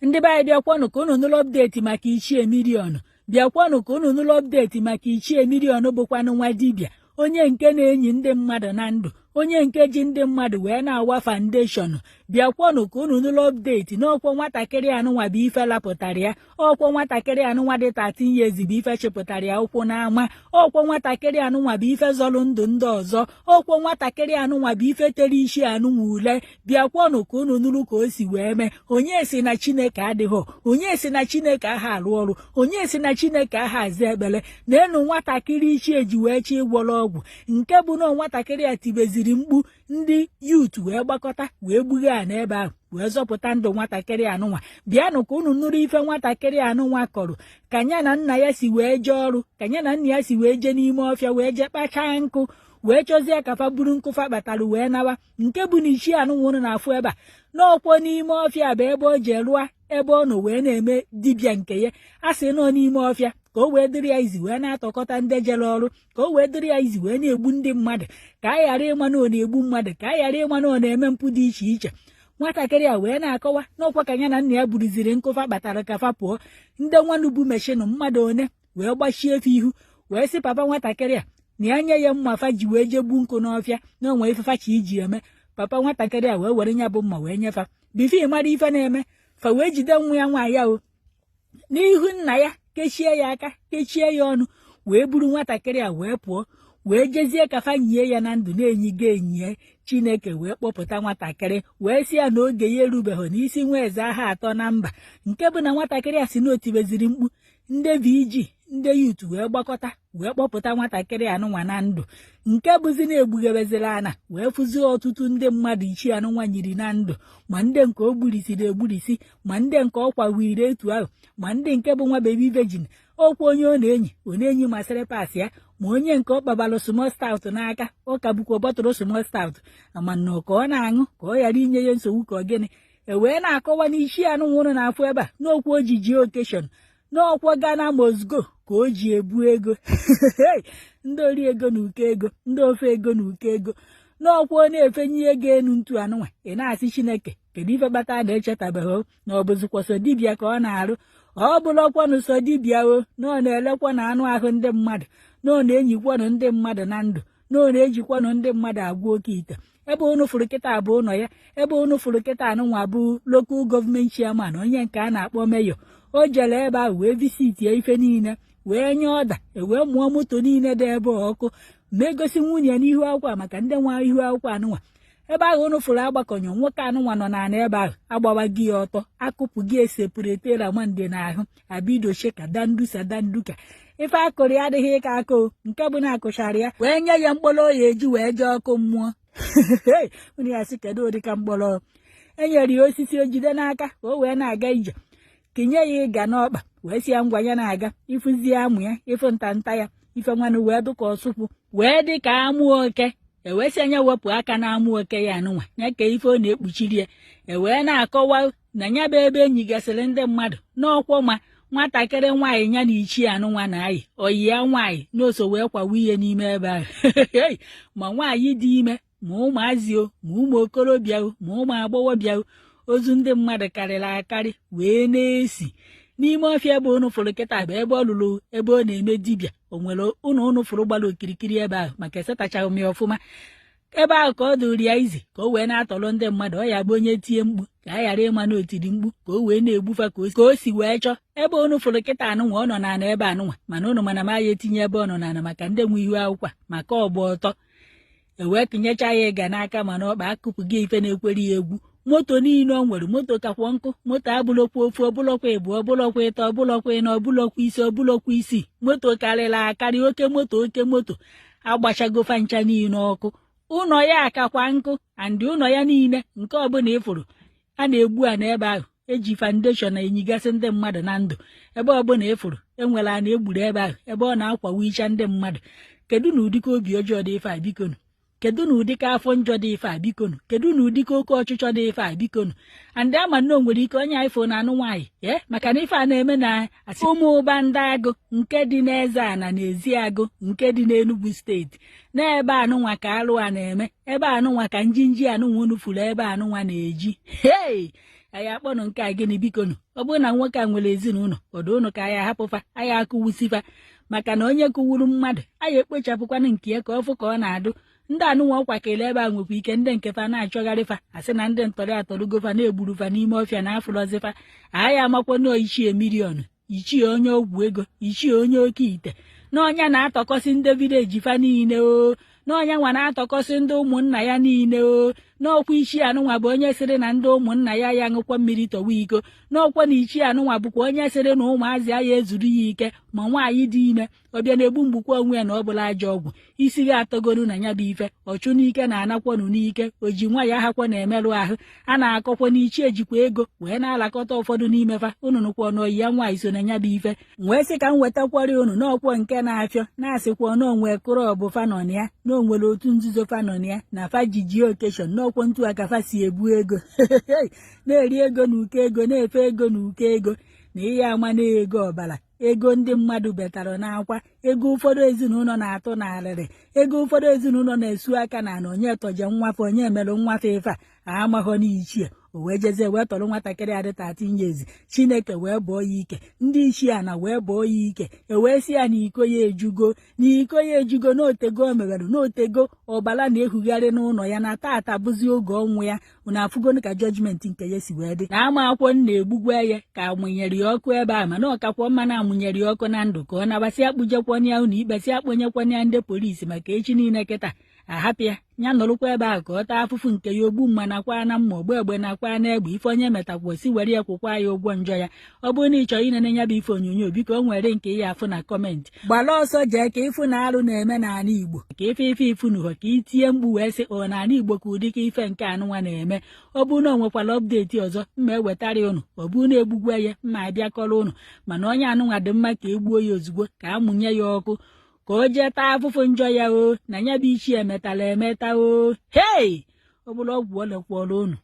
Ndị be anyị, bịakwanụ ka unu nụrụ update maka Ichie Million. Bịakwanụ ka unu nụrụ update maka Ichie Million, bụkwanụ nwa dibịa, onye nke na-enyi ndị mmadụ na ndụ, onye nke ji ndị mmadụ wee na-awa foundation. Bịakwanụ ka unu nụrụ update n'ọkwọ nwatakịrị anụnwa bụ ife lapụtara ya. Ọkwọ nwatakịrị anụnwa dị 13 years bụ ife chịpụtara ya ụkwụ n'ama. Ọkwọ nwatakịrị anụnwa bụ ife zọrọ ndụ ndị ọzọ. Ọkwọ nwatakịrị anụnwa bụ ife tere isi anụnwa ule. Bịakwanụ ka unu nụrụ ka o si wee mee. Onye si na Chineke adịghọ? Onye si na Chineke aha arụ ọrụ? Onye si na Chineke aha aza ekpere? Na-enu nwatakịrị ichie ji wee chi ịgwọrọ ọgwụ, nke bụ na nwatakịrị a tibeziri mkpu, ndị youth wee gbakọta wee gbughe a n'ebe ahụ wee zọpụta ndụ nwatakịrị anụnwa. Bịanụ ka unu nụrụ ife nwatakịrị anụnwa kọrọ, ka ya na nna ya si wee jee ọrụ, ka ya na nna ya si wee jee n'ime ọfịa wee jee kpachaa nkụ, wee chọzie ka fa buru nkụ fa kpatara wee nawa, nke bụ na ichie anụnwa unu na-afụ ebe a n'ọkwọ n'ime ọfịa bụ ebe o jee rụa ebe ọ nọ wee na-eme dibịa nke ya. A sị nọ n'ime ọfịa ka o wee dịrị ya izi wee na-atọkọta ndị jere ọrụ, ka o wee dịrị ya izi wee na-egbu ndị mmadụ, ka a ghara ịma na ọ na-egbu mmadụ, ka a ghara ịma na ọ na-eme mpụ dị iche iche. Nwatakịrị a wee na-akọwa n'ọkwa ka ya na nna ya buruziri nkụ fa kpatara ka fa pụọ, ndị nwanụ bụ machine mmadụ one wee gbachie efe ihu, wee sị papa nwatakịrị a na ya nye ya mma fa ji wee jee gbu nkụ n'ọfịa, na onwe ife fa chi iji eme. Papa nwatakịrị a wee were ya bụ mma wee nyefa. Before mara ife na-eme, fa wee jide nwa ya nwaanyị ahụ n'ihu nna ya, kechie ya aka, kechie ya ọnụ, wee buru nwatakịrị a wee pụọ, wee jezie ka fa nyie ya na ndụ na-enyigo enyie. Chineke wee kpọpụta nwatakịrị, wee sị ya na oge ya erubeghị n'isi nwa eze aha atọ na mba, nke bụ na nwatakịrị a si na otibeziri mkpu, ndị VG, ndị youth wee gbakọta wee kpọpụta nwatakịrị anụnwa na ndụ, nke bụzi na-egbughebeziri ana wee fụzie ọtụtụ ndị mmadụ ichie anụnwa nyiri na ndụ, ma ndị nke o gburisiri egburisi, ma ndị nke ọ kwawiri etu ahụ, ma ndị nke bụ nwa baby virgin. Okwu onye ọ na-enyi, ọ na-enyi masịrị pas ya, ma onye nke ọ kpabalụ small stout n'aka, ọ ka bụkwa bottle small stout mana ka ọ na-aṅụ ka ọ ghara inye ya nsogbu, ka ọ gịnị. E wee na-akọwa n'isi anụ nwụrụ na-afụ ebe a n'okwu o ji ji occasion n'ọkwọ Ghana must go ka o ji ebu ego, ndị ori ego na uko ego, ndị ofe ego na uko ego, n'ọkwa ọ na-efenye ego enu ntu anụnwa. Ị na-asị, Chineke, kedu ife kpata na echetabeghị na ọ bụzikwa sọ dibịa ka ọ na-arụ? Ọ bụrụkwanụ sọ dibịa o, na ọ na-elekwa na anụ ahụ ndị mmadụ, na ọ na-enyikwanụ ndị mmadụ na ndụ, na ọ na-ejikwanụ ndị mmadụ agwọ oke ite. Ebe unu fụrụ kịta bụ ụlọ ya. Ebe unu fụrụ kịta anụnwa bụ local government chairman, onye nke a na-akpọ mayor. O jere ebe ahụ wee visitie ife niile, wee nye order, wee mụọ moto niile dị ebe ọkụ, ma egosi nwunye n'ihu akwụkwọ maka ndị nwa ihu akwụkwọ anụnwa. Ebe ahụ unu fụrụ agbakọnyọ nwoke anụnwa nọ n'ala ebe ahụ, agbawa gị ya ọtọ, akụpụ gị esepuretera nwande n'ahụ abidocheka dandusa danduka. Ife akụrụ ya adịghị ịka aka o, nke bụ na akụchara ya wee nye ya mkpọrọ ya eji wee jee ọkụ mmụọ. Unu ya sị, kedu ụdịka mkpọrọ e nyere ya? Osisi o jide n'aka ka o wee na-aga ije, tinye ya ịga n'ọkpa, wee si ya ngwa, ya na-aga. Ịfụzie amụ ya, ịfụ ntanta ya, ife nwanụ wee dụka ọsụkwụ, wee dị ka amụ oke. Ewee sị anya wepụ aka na amụ oke ya anụnwa ya, ka ife ọ na-ekpuchiri ya. Ewee na-akọwa na ya bụ ebe enyi gasịrị ndị mmadụ n'ọkwọ, ma nwatakịrị nwaanyị ya na ichie anụnwa na-ayị oyi ya nwaanyị n'oso wee kwawa ihe n'ime ebe ahụ, ma nwaanyị dị ime, ma ụmụazị o, ma ụmụ okorobịa o, ma ụmụ agbọghọbịa o. Ozu ndị mmadụ karịrị akarị wee na-esi n'ime ọfịa. Ebe unu fụrụ kịta bụ ebe ọ lụrụ, ebe ọ na-eme dibịa. O nwere ụnụ unu fụrụ gbara okirikiri ebe ahụ, maka esetachaghị m ya ọfụma. Ebe ahụ ka ọ dụrụ ya izi ka o wee na-atọrọ ndị mmadụ. Ọ ya bụ onye tie mkpu ka a ghara ịma na o tiri mkpu, ka o wee na-egbufa ka o si wee chọọ. Ebe unu fụrụ kịta anụnwa, ọ nọ n'ala ebe anụnwa, mana unu mana m aya etinye ebe ọ nọ n'ala maka ndị nwe ihu akwụkwọ, maka ọgba ọtọ. Ewee tinyecha ya ịga n'aka, mana ọkpa akụpụ gị ife na-ekwere ya egwu. Moto niile o nwere, moto kakwa nkụ, moto abụlọkwa ofu, ọbụlọkwa ịbụ, ọbụlọkwa ịtọ, ọbụlọkwa ịnọ, ọbụlọkwa ise, ọbụlọkwa isii, moto karịrị akarị, oke moto, oke moto agbachago fa ncha niile ọkụ. Ụlọ ya akakwa nkụ and ụlọ ya niile nke ọbụla ịfụrụ a na-egbu a n'ebe ahụ eji foundation na-enyigasị ndị mmadụ na ndụ. Ebe ọbụla ịfụrụ enwere a na-egburu ebe ahụ, ebe ọ na-akwawa icha ndị mmadụ. Kedu na ụdịka obi ọjọọ dị ife a, bikonu? Kedu na ụdịka afọ njọ dị ife a, bikonu? Kedu na ụdịka oke ọchịchọ dị ife a, bikonu? And ama na o nwere ike onye iPhone anụ nwaanyị ee, maka na ife a na-eme na asị ụmụ ụba ndị agụ nke dị n'eze ana n'ezi agụ nke dị n'Enugu Steeti, n'ebe anụnwa ka alụ a na-eme, ebe anụnwa ka njinji anụnwa unu furu ebe anụnwa na-eji hei. Anyị akpọnụ nke a gịnị? Bikonu, ọ bụrụ na nwoke a nwere ezinụlọ, ọdụ ụnụ ka anyị ahapụfa, anyị akụwusifa, maka na onye kụwuru mmadụ, anyị ekpochapụkwanụ nke ya ka ọ fụ ka ọ na-adụ. Ndị anụnwa ọkwa kele ebe a nwekwa ike ndị nke fa na-achọgharịfa, asị na ndị ntọrị atọrụgofa, na-egburufa n'ime ọfịa na afụrọzifa. Anyị amakwa ichie Million, ichie onye ọgwụ ego, ichie onye oke ite, na ọnya na-atọkọsị ndị village fa niile o, na ọnya nwa na-atọkọsị ndị ụmụnna ya niile o. N'ọkwa ichie anụnwa bụ onye sịrị na ndị ụmụnna ya ya ṅụkwa mmiri tọwa iko. N'ọkwa na ichie anụnwa bụkwa onye sịrị na ụmụazị ya ezuru ya ike, ma nwaanyị dị ime ọbịa na-egbu mgbukwa onwe ya na ọ bụla ajọ ọgwụ isi gị atọgonu na ya bụ ife ọchụ n'ike na-anakwọnụ n'ike, o ji nwa ya hakwa na-emerụ ahụ. A na-akọkwa n'ichie jikwa ego wee na-alakọta ụfọdụ n'ime fa. Unu nụkwa n'oyi ya nwaanyị so na ya bụ ife. Wee sị ka m wetakwara unu n'ọkwọ nke na-afịọ, na-asịkwa na onwe club fanọn ya, na onwere otu nzuzo fanọn ya na fa jiji occasion n'ọkwọ ntu a ka fa si ebu ego, na-eri ego na uko ego, na-efe ego na uko ego, na ihe ama na ego ọbara, ego ndị mmadụ betara n'akwa, ego ụfọdụ ezinụlọ na-atụ n'arịrị, ego ụfọdụ ezinụlọ na-esu aka na ana onye tọje nwafe, onye merụ nwafe ife a amaghọ n'ichie. O wee jezie wee tọrọ nwatakịrị adị 13 years. Chineke wee bọọ ya ike, ndị ichie ana wee bọọ ya ike, e wee sị ya na iko ya ejugo, na iko ya ejugo, n'otego o mewere, n'otego ọbara na-ehugharị n'ụlọ ya, na tata bụzi oge ọnwụ ya. Unu afụgonu ka judgment nke ya si wee dị na ama akwụkwọ na-egbugwa ya ka amụnyere ya ọkụ ebe a, mana ọkakwọ mma na amụnyere ya ọkụ na ndụ ka ọ nabasị akpụjekwana ya ụlọ ikpe, si akpọnyekwana ya ndị polisi, maka echi niile kịta ahapụ ya, ya nọrụkwa ebe ahụ ka ọ taa afụfụ nke ya. Ogbu mma nakwa na mma, ogbu egbe nakwa na egbe, ife onye metakwa si were ya kwụkwa ya ụgwọ njọ ya. Ọ bụrụ na ị chọrọ inene ya bụ ife onyonyo, biko, o nwere nke ya afụ na comment. Gbara ọsọ jee ka ịfụ na arụ na-eme n'ala Igbo, ka ife ife ifunuho, ka itinye mkpu wee sị ọ n'ala Igbo ka ụdị ka ife nke anụnwa na-eme. Ọ bụrụ na o nwekwara update ọzọ mma ewetara ụnụ, ọ bụrụ na egbugwa ya, mma abịakọrọ ụnụ. Mana onye anụnwa dị mma ka egbuo ya ozugbo, ka amụnye ya ọkụ, ka o jee taa afụfụ njọ ya o, na ya bụ ichie emetala emeta o. Hei, ọ bụrụ ọgwụ o lekwara ụnụ.